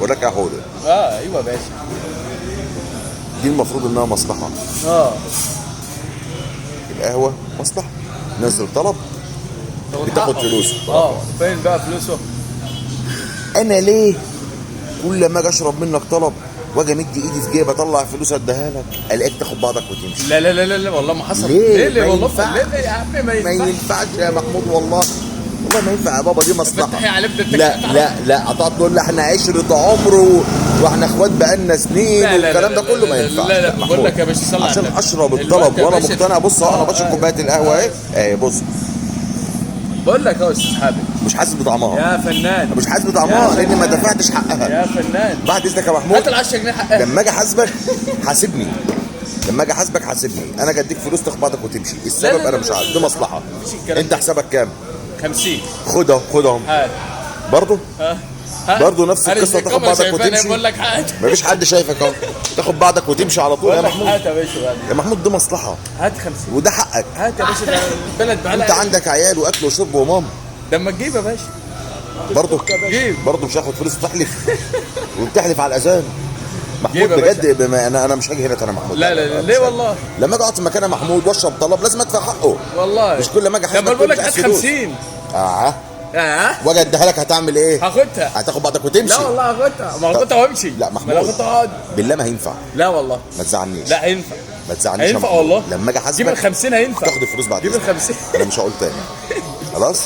وراك يا حوده. ايوه يا باشا. دي المفروض انها مصلحة. القهوة مصلحة، نزل طلب بتاخد فلوسه. فين بقى فلوسه؟ انا ليه كل ما اجي اشرب منك طلب واجي امد ايدي في جيبي اطلع فلوس اديها لك الاقيك تاخد بعضك وتمشي؟ لا لا لا لا والله ما حصل. ليه؟ ليه ما والله ينفعش. ليه يا عم؟ ما ما ينفعش. ينفعش يا محمود، والله والله ما ينفع يا بابا، دي مصلحة. يا علي لا لا لا، هتقعد تقول لي احنا عشرة عمر واحنا اخوات بقالنا سنين والكلام ده كله ما ينفعش. لا لا، بقول لك يا باشا صلي على عشان النبي. اشرب الطلب وانا مقتنع. بص اهو انا بشرب كوباية القهوة اهي اهي، بص بقول لك يا استاذ حابب مش حاسس بطعمها، يا فنان، مش حاسس بطعمها لان ما دفعتش حقها. يا فنان بعد اذنك يا محمود، هات ال 10 جنيه حقها. لما اجي احاسبك حاسبني، لما اجي احاسبك حاسبني، انا اجي اديك فلوس تاخد بعضك وتمشي. السبب انا مش عارف، دي مصلحة. انت حسابك كام؟ 50. خدهم خدهم. برضه برضه نفس القصة، تاخد بعضك وتمشي. بقول لك هات. مفيش حد شايفك اهو، تاخد بعضك وتمشي على طول يا محمود. هات يا باشا يا محمود دي مصلحة هات 50 وده حقك. هات يا باشا، ده البلد بعلقة. انت عندك عيال واكل وشرب وماما. ده اما تجيب يا باشا برضه برضه مش هاخد فلوس، تحلف وبتحلف على الاذان محمود بجد. بما انا مش هاجي هنا تاني يا محمود. لا لا ليه والله؟ لما اجي اقعد في مكان يا محمود واشرب طلب لازم ادفع حقه والله. مش كل ما اجي احاسبك طب بقول لك هات 50. واجي اديها لك هتعمل ايه؟ هاخدها. هتاخد بعضك وتمشي. لا والله هاخدها، ما هاخدها وامشي. لا محمود ما هاخدها. بالله ما هينفع. لا والله ما تزعلنيش. لا هينفع. ما تزعلنيش هينفع والله. لما اجي احاسبك جيب ال 50 هينفع. تاخد الفلوس بعد. جيب ال 50. انا مش هقول تاني خلاص.